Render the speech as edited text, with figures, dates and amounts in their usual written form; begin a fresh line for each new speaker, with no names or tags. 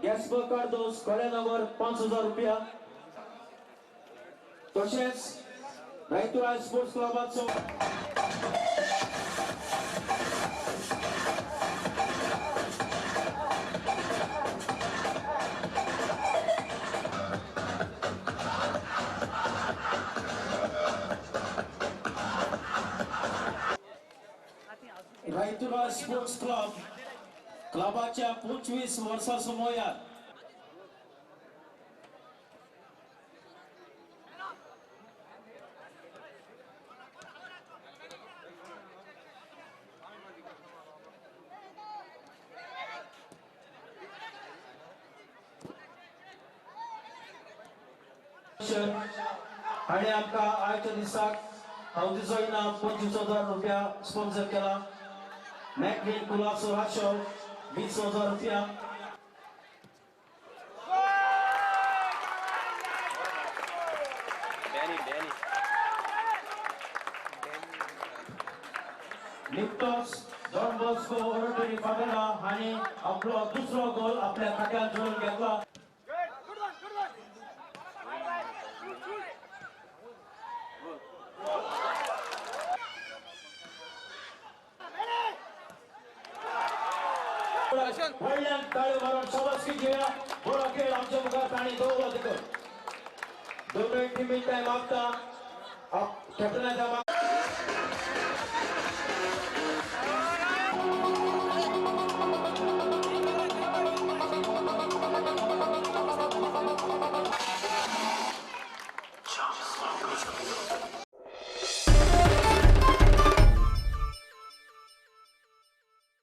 Gaspar Cardoz कळ्यानगर 5000 रुपया. तशेंच रायतुरा स्पोर्ट्स क्लबाचो रायतुरा स्पोर्ट्स क्लब क्लबाच्या 25 वर्सां समोर आणि आमकां आयच्या दिसाक हवदीचो इनाम 25,000 रुपया स्पॉन्सर केला. मॅकवीन कुलासो राशो 20,000 रुपया. निकतोच डॉन बॉस्को ओरोटरी फावेला हांणी आपलो दुसरो गोल आपल्या खात्यात जोडून घेतला. व्हडल्यान ताळयो मारून शाबासकी घेवया. बरो खेळ आमच्या मुखार तांणी दवरला. देखून दोनूय टिमी टायम मागता कॅप्टनाच्या.